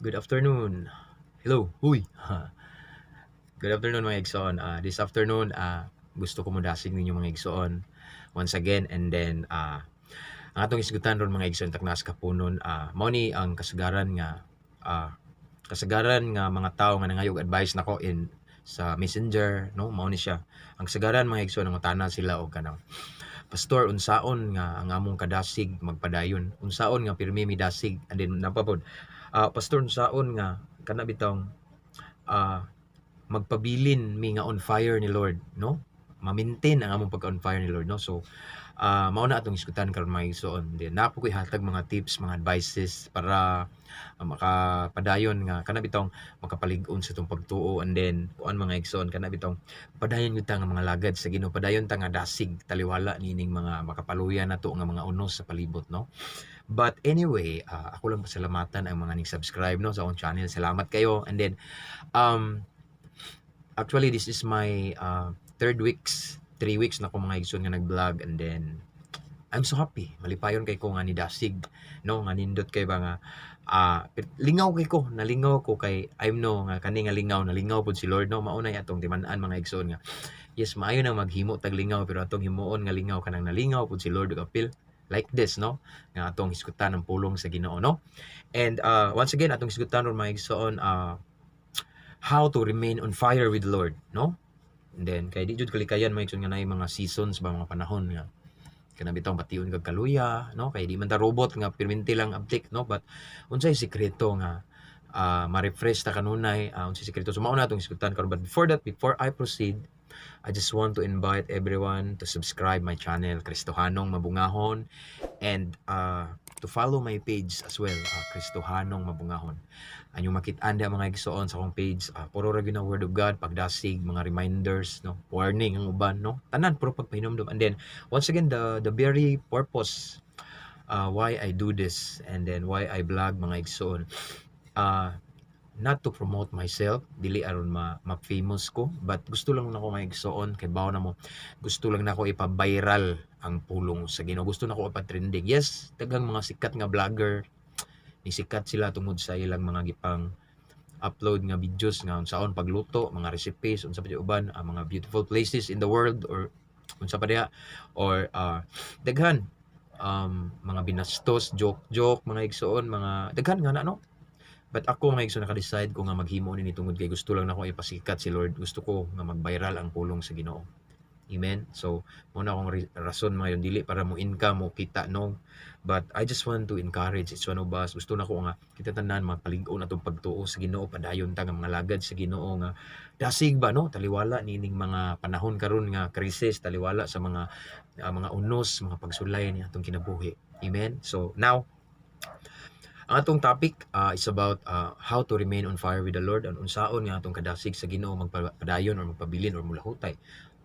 Good afternoon. Hello. Huy. Good afternoon, mga igsoon. This afternoon, gusto ko modasig ninyo, mga igsoon, once again, and then ang atong isgutan ron, mga igsoon, taknas kapunon, mao ni ang kasagaran nga mga tao nga nangayog advice nako in sa Messenger, no? Mao ni siya ang kasagaran, mga igsoon, nangutana sila og kanang, "Pastor, unsaon nga ang among kadasig magpadayon? Unsaon nga pirmi mi dasig?" And then napapod, "Pastor, unsaon nga kana bitawng magpabilin mi nga on fire ni Lord, no? Ma-maintain ang among pagka on fire ni Lord, no?" So mao na atong isgutan karon, mga igsoon. Then naa po ko'y hatag mga tips, mga advices para makapadayon nga kana bitawng makapalig-on sa atong pagtuo, and then kuan, mga igsoon, kana bitawng padayon gyud ta nga mga lagad sa Ginoo, padayon ta nga dasig taliwala niining mga makapaluya nato nga mga unos sa palibot, no? But anyway, ako lang pasalamatan ang mga ning-subscribe, no, sa akong channel. Salamat kayo. And then actually, this is my third weeks, 3 weeks na ko, mga igsoon, nga nag-vlog, and then I'm so happy. Malipayon kay ko nga ni dasig, no, nga nindot kay ba nga lingaw kay ko, nalingaw ko kay I'm no nga kani nga lingaw, nalingaw pud si Lord, no? Mao na atong timan-an, mga igsoon, nga yes, maayo nang maghimo tag lingaw, pero atong himuon nga lingaw kanang nalingaw pud si Lord ug apil like this, no, nga atong hisgutan ang pulong sa Ginoo, no? And once again, atong hisgutan ron, mga igsoon, how to remain on fire with the Lord, no? And then kay di jud kalikayan, mga igsoon, nga naay mga seasons ba, mga panahon nga kana bitawng bation kag kaluya, no? Kay di man ta robot nga perminti lang abtik, no? But unsay sikreto nga ma-refresh ta kanunay? Unsay sikreto? So mao na atong hisgutan karon. But before that, before I proceed, I just want to invite everyone to subscribe my channel, Kristohanong Mabungahon, and to follow my page as well, Kristohanong Mabungahon. Anyong makit-an diha, mga igsoon, sa akong page, puro ra gyud na word of God, pagdasig, mga reminders, no, warning ang uban, no? Tanan puro pagpahinumdom. And then once again, the very purpose why I do this and then why I vlog, mga igsoon, not to promote myself, dili aron ma ma-famous ko, but gusto lang nako, mga igsoon, kay bawo na mo, gusto lang nako ipa-viral ang pulong sa Ginoo. Gusto nako ipa-trending. Yes, daghang mga sikat nga vlogger, ni sikat sila tungod sa ilang mga gipang upload nga videos nga unsaon pagluto, mga recipes, unsa pa di uban, ang mga beautiful places in the world or unsa pa diha or daghan mga binastos, joke joke, mga igsoon, mga daghan nga na, no? But ako, mga igsoon, naka-decide ko nga maghimo nini tungod kay gusto lang nako ipasikat si Lord. Gusto ko nga mag-viral ang pulong sa Ginoo. Amen. So, mao na akong rason, mga yun, dili para mo income mo kita, no. But I just want to encourage each one of us. Gusto nako nga kita tanan magpalig-on atong pagtuo sa Ginoo, padayon ta nga mga lagad sa Ginoo nga dasig ba, no, taliwala niining mga panahon karon nga krisis, taliwala sa mga unos, mga pagsulay ni atong kinabuhi. Amen. So, now ang atong topic is about how to remain on fire with the Lord and unsaon nga atong kadasig sa Ginoo magpadayon or magpabilin or mulahutay.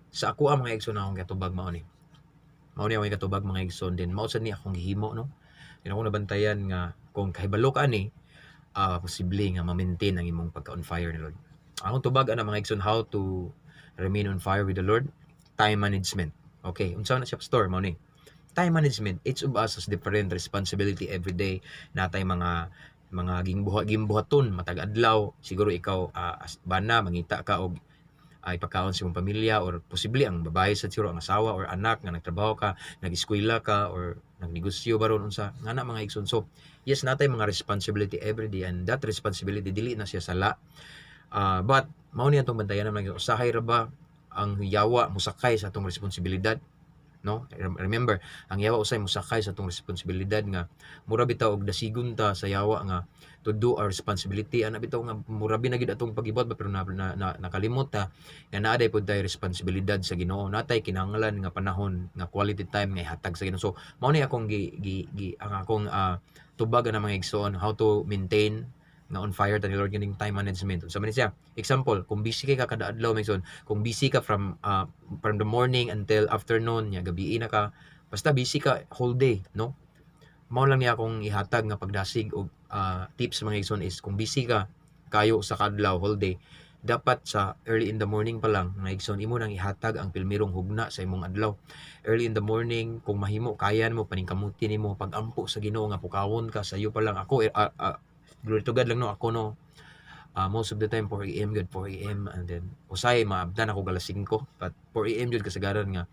Sa ako ang mga igsoon, akong katubag mao ni. Mao ni akong katubag, mga igsoon, din mao sad ni akong gihimo, no. Din ako nabantayan nga kung kahibalo ka ani, posible nga ma-maintain ang imong pagka on fire ni Lord. Akong tubag ana, mga igsoon, how to remain on fire with the Lord, time management. Okay, unsa na siya, Pastor? Mao ni. Time management. Each of us has different responsibility every day. Natay mga gimbuhaton matag adlaw. Siguro ikaw, as bana, mangita ka og ay pagkaon sa imong pamilya, or posible ang babae sa siguro ang asawa or anak nga nagtrabaho ka, nag-eskwela ka or nagnegosyo ba ron, unsa nga na, mga igsoon. So yes, natay mga responsibility every day, and that responsibility dili na siya sala. But mao ni atong bantayan, mga usahay ra ba ang yawa musakay sa atong responsibilidad, no? Remember, ang yawa usay musakay sa atong responsibilidad nga mura bitaw og dasigon ta sa yawa nga to do our responsibility ana bitaw nga mura bi na gid atong pagibot ba, pero na nakalimot ta nga naa day pud tay responsibilidad sa Ginoo, natay kinahanglan nga panahon nga quality time nga ihatag sa Ginoo. So mao ni akong gi, gi, gi ang akong tubag ana, mga igsoon, how to maintain nga on fire ta ni Lord, ganing time management. Unsa man ni siya? Example, kung busy kay ka kada adlaw, mga igsoon, kung busy ka from the morning until afternoon nya gabi na ka, basta busy ka whole day, no? Mao lang niya akong ihatag nga pagdasig og tips, mga igsoon, is kung busy ka kayo sa kadlaw, whole day, dapat sa early in the morning pa lang, mga igsoon, imo nang ihatag ang pilmirong hugna sa imong adlaw. Early in the morning, kung mahimo kayan mo paningkamuti nimo pagampo sa Ginoo nga pukawon ka sa iyo pa lang. Ako Glory to God lang, no? Ako, no, most of the time 4 a.m. Good, 4 a.m., and then usay maabdan ako alas 5, but 4 a.m. jud kasagaran nga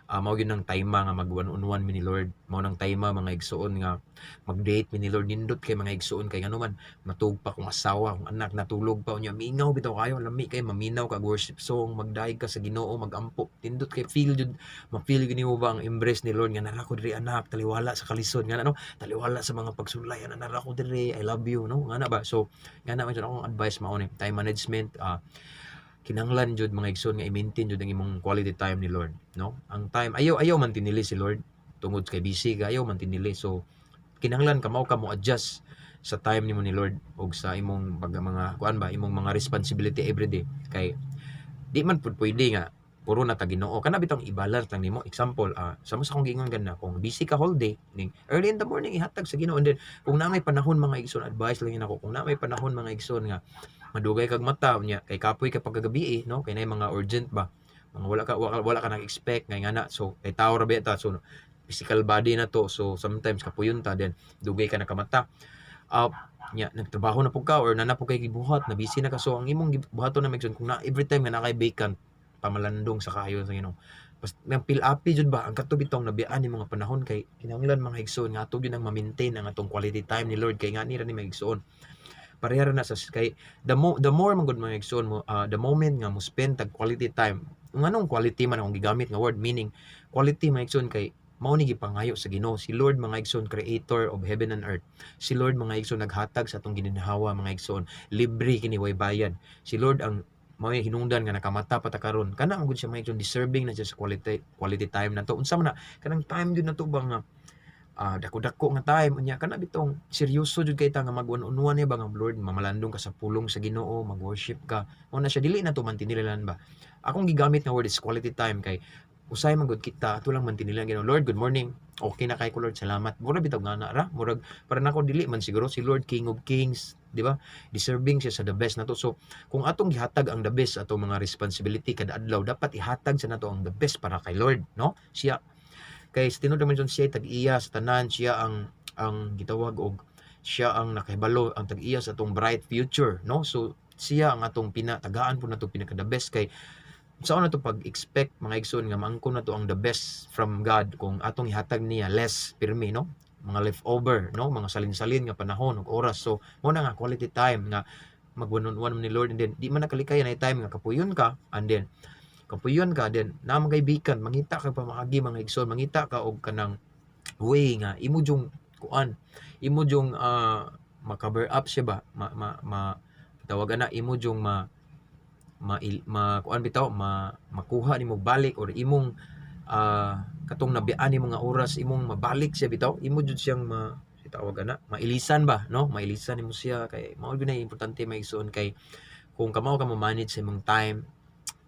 mao gyud nang time nga mag one on one mi ni Lord. Mao nang time, mga igsuon, nga mag-date mi ni Lord. Nindot kay, mga igsuon, kay ngano man matug pa kung asawa, kung anak natulog pa. Unya mingaw bitaw kayo, lami kay maminaw kag worship song, magdayeg ka sa Ginoo, magampo. Nindot kay feel jud, ma-feel gyud nimo ba ang embrace ni Lord nga "Nara ko diri, anak, taliwala sa kalisod," nga ano, "taliwala sa mga pagsulay, ana, nara ko diri, I love you," no? Nga na ba. So nga na man jud akong advice mao ni time management. Kinahanglan jud, mga igsoon, nga i-maintain jud ang imong quality time ni Lord, no? Ang time, ayaw ayaw man tinili si Lord tungod kay busy ka, ayaw man tinili. So kinahanglan ka mao ka mo adjust sa time nimo ni Lord ug sa imong pag mga kuan ba, imong mga responsibility everyday, kay di man pud pwede nga puro na ta Ginoo. Kana bitong i-balance lang nimo. Example, sama sa akong giingon ganina, kung busy ka whole day ning early in the morning, ihatag sa Ginoo. And then kung na may panahon, mga igsoon, advice lang yun ako, kung na may panahon, mga igsoon, nga madugay kag mata unya kay kapoy ka pagkagabi eh, no, kay nay mga urgent ba, mga wala ka nag-expect nga na. So kay tao ra ba ta, so physical body na to, so sometimes kapuyon ta, then dugay ka nakamata nya nagtrabaho na pud ka or nana pud kay gibuhat na busy na ka. So ang imong buhaton na, mga igsoon, kung na every time nga na kay vacant, pamalandong sa kayo sa Ginoo. Basta nang fill up jud ba ang kato bitong nabiyaan ni mga panahon, kay kinahanglan, mga igsoon, nga ato gyud ang ma-maintain ang atong quality time ni Lord, kay nga ni ra ni, mga igsoon, pareha ra na sa kay the more man gud, mga igsoon, mo the moment nga mo spend tag quality time. Nganong quality man akong gigamit nga word, meaning quality, mga igsoon, kay mao ni gipangayo sa Ginoo. Si Lord, mga igsoon, creator of heaven and earth. Si Lord, mga igsoon, naghatag sa atong gininhawa, mga igsoon. Libre kini, way bayad. Si Lord ang mao hinungdan nga nakamata pa ta karon. Kana man gud siya, mga igsoon, deserving na siya sa quality quality time nato. Unsa man na kanang time jud nato ba nga dako-dako nga time. Unya kana bitong seryoso jud kay ta nga mag one on one niya ba nga Lord, mamalandong ka sa pulong sa Ginoo, mag-worship ka. Mao na siya, dili na to mantinililan ba. Akong gigamit nga word is quality time, kay usay man gud kita ato lang mantinilan Ginoo. "Lord, good morning. Okay na kay ko, Lord, salamat." Murag bitaw nga na ra, murag para nako dili man siguro. Si Lord, King of Kings, di ba? Deserving siya sa the best nato. So kung atong gihatag ang the best atong mga responsibility kada adlaw, dapat ihatag sa nato ang the best para kay Lord, no? Siya kay sa tinuod naman siya tag-iya sa tanan. Siya ang gitawag og siya ang nakahibalo, ang tag-iya sa atong bright future, no? So siya ang atong pinatagaan po nato pinaka the best, kay saan na to pag-expect, mga igsoon, nga maangkon na to ang the best from God kung atong ihatag niya less pirmi, no? Mga leftover, no, mga salin-salin nga panahon ug oras. So mo na nga quality time nga mag one on one ni Lord. And then di man nakalikay na time nga kapuyon ka, and then kapuyon ka, then naa man kay vacant, mangita ka pamaagi, mga igsoon, mangita ka og kanang way nga imo jung kuan, imo jung ma-cover up siya ba, ma ma, ma tawag ana, imo jung ma ma, ma kuan bitaw, ma makuha nimo balik or imong katong nabiyaan nimo nga oras, imong mabalik siya bitaw, imo jud siyang ma si tawag ana, mailisan ba, no? Mailisan nimo siya, kay mao gyud na importante, mga igsoon, kay kung kamao ka mo manage sa imong time,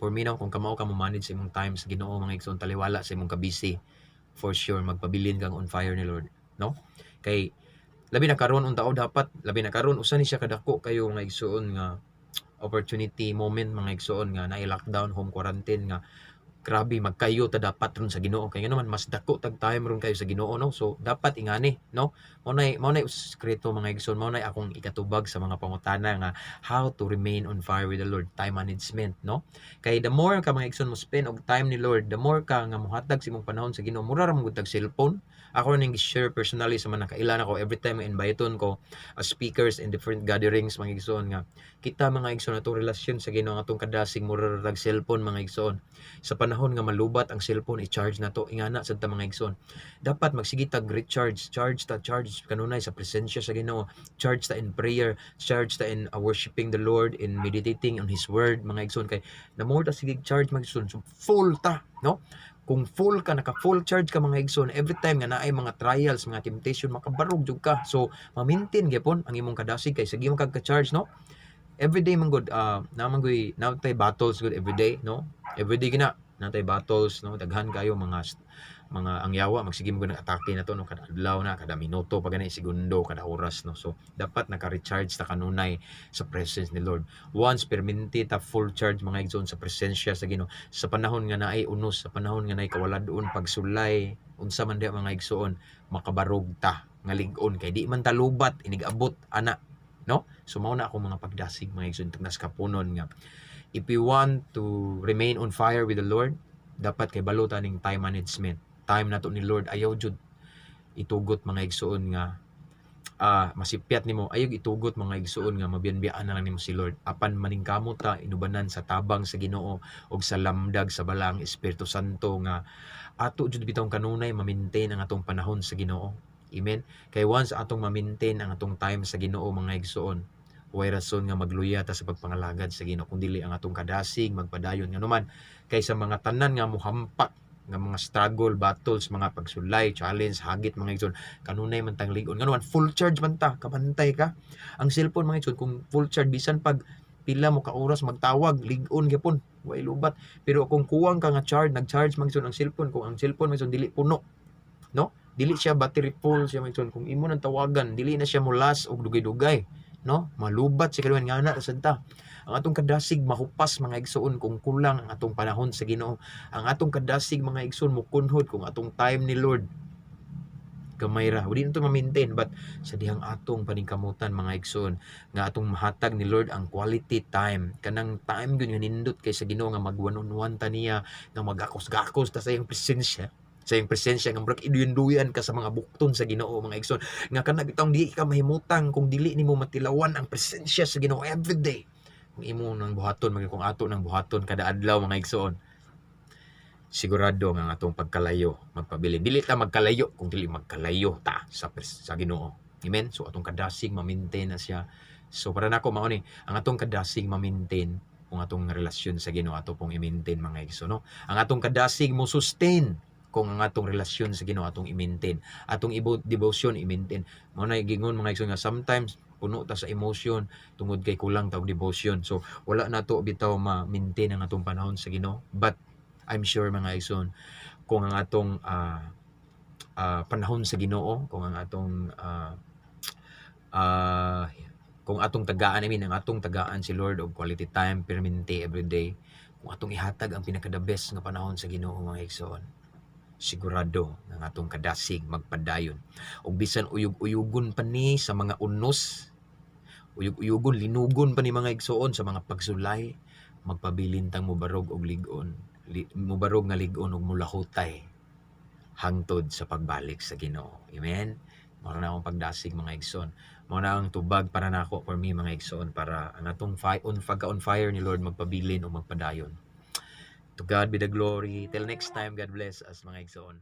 for me, no, kung kamao ka mo manage sa imong time sa Ginoo, mga igsoon, taliwala sa imong kabisi, for sure magpabilin kang on fire ni Lord, no? Kay labi na karon unta o dapat labi na karon, usa ni siya kadako kayo, mga igsoon, nga opportunity moment, mga igsoon, nga naay lockdown, home quarantine, nga grabe magkayo ta dapat ron sa Ginoo, kay ngano man mas dako tag time ron kayo sa Ginoo, no? So dapat ingani, no? Mao nay sekreto, mga igsoon. Mao nay akong ikatubag sa mga pangutana nga how to remain on fire with the Lord: time management, no? Kay the more ka, mga igsoon, mo spend og time ni Lord, the more ka nga mohatag sa imong panahon sa Ginoo, mura ra man gud tag cellphone. Ako ning share personally sa mga nakailan ako every time nga inviteon ko as speakers in different gatherings, mga igsoon, nga kita, mga igsoon, atong relasyon sa Ginoo, atong kadasig, mura ra tag cellphone, mga igsoon. Sa panahon nga malubat ang cellphone, i-charge na to. Ingana sad ta, mga igsoon, dapat magsige tag recharge, charge ta, charge kanunay sa presensya sa Ginoo, charge ta in prayer, charge ta in worshiping the Lord, in meditating on His word, mga igsoon, kay the more ta sige charge, mga igsoon, so full ta, no? Kung full ka, naka full charge ka, mga igsoon, every time nga naay mga trials, mga temptation, makabarog jud ka. So ma-maintain gyapon ang imong kadasig kay sige man kag ka-charge, no? Everyday man gud naman goy natay battles gud everyday, no? Everyday gina natay battles, no? Daghan kayo mga ang yawa magsige mo nag-atake na to, no? Kada adlaw na, kada minuto pa gani, segundo, kada oras, no? So dapat naka-recharge ta kanunay sa presence ni Lord. Once perminti ta full charge, mga igsoon, sa presensya sa Ginoo, sa panahon nga naay unos, sa panahon nga naay kawaladon, pagsulay, unsa man diha, mga igsoon, makabarog ta nga lig-on kay di man ta lubat inig-abot ana. No? So mao na akong mga pagdasig, mga igsoon, tungod sa kapunon nga if we want to remain on fire with the Lord, dapat kay balo ta ning time management. Time nato ni Lord, ayaw jud itugot, mga igsoon, nga masipyat nimo. Ayaw itugot, mga igsoon, nga mabiyan-biyaan na lang nimo si Lord. Apan maningkamot ta inubanan sa tabang sa Ginoo og sa lamdag sa Balaang Espiritu Santo nga ato jud bitawng kanunay ma-maintain ang atong panahon sa Ginoo. Amen. Kay once atong ma-maintain ang atong time sa Ginoo, mga igsoon, way rason nga magluya ta sa pagpangalagad sa Ginoo kung dili ang atong kadasig magpadayon. Nganuman kay sa mga tanan nga muhampak nga mga struggle, battles, mga pagsulay, challenge, hagit, mga igsoon, kanunay man tang lig-on. Nganuman full charge man ta, kabantay ka. Ang cellphone, mga igsoon, kung full charge, bisan pag pila mo ka oras magtawag, lig-on gyapon, way lubat. Pero kung kuwang ka nga charge, nag-charge, mga igsoon, ang cellphone, kung ang cellphone, mga igsoon, dili puno, no? Dili siya battery full siya, mga igsoon. Kung imo nang tawagan, dili na siya mulas og dugay-dugay, no? Malubat siya kaluhan nga na sad ta. Ang atong kadasig mahupas, mga igsoon, kung kulang ang atong panahon sa Ginoo. Ang atong kadasig, mga igsoon, mukunhod kung atong time ni Lord gamay ra. Wala na to ma-maintain, but sa dihang atong paningkamutan, mga igsoon, nga atong mahatag ni Lord ang quality time, kanang time gyud nga nindot kay sa Ginoo, nga mag one on one ta niya, nga magakos-gakos ta sa iyang presensya, nga murag iduyan-duyan ka sa mga bukton sa Ginoo, mga igsoon, nga kana bitawng di ka mahimutang kung dili nimo matilawan ang presensya sa Ginoo everyday. Kung imo nang buhaton mga kung ato nang buhaton kada adlaw, mga igsoon, sigurado nga ang atong pagkalayo magpabilin. Dili ta magkalayo kung dili magkalayo ta sa Ginoo. Amen. So atong kadasig ma-maintain na siya. So para nako, mao ni ang atong kadasig ma-maintain kung atong relasyon sa Ginoo ato pong i-maintain, mga igsoon, no? Ang atong kadasig mo sustain kung ang atong relasyon sa Ginoo atong i-maintain, atong devotion i-maintain. Mao na gingon, mga igsoon, nga sometimes puno ta sa emotion tungod kay kulang ta og devotion. So wala na to bitaw ma-maintain ang atong panahon sa Ginoo. But I'm sure, mga igsoon, kung ang atong panahon sa Ginoo, kung atong tagaan, I mean, ang atong tagaan si Lord og quality time permanente everyday, kung atong ihatag ang pinaka the best nga panahon sa Ginoo, mga igsoon, sigurado nga ang atong kadasig magpadayon. Ug bisan uyog-uyugon pa ni sa mga unos, uyog-uyugon, linugon pa ni, mga igsoon, sa mga pagsulay, magpabilin tang mubarog og lig-on, mubarog nga lig-on ug mulahutay hangtod sa pagbalik sa Ginoo. Amen. Mao na akong pagdasig, mga igsoon. Mao na ang tubag para nako, for me, mga igsoon, para ang atong fire on pagka on fire ni Lord magpabilin o magpadayon. To God be the glory. Till next time, God bless us, mga igsoon.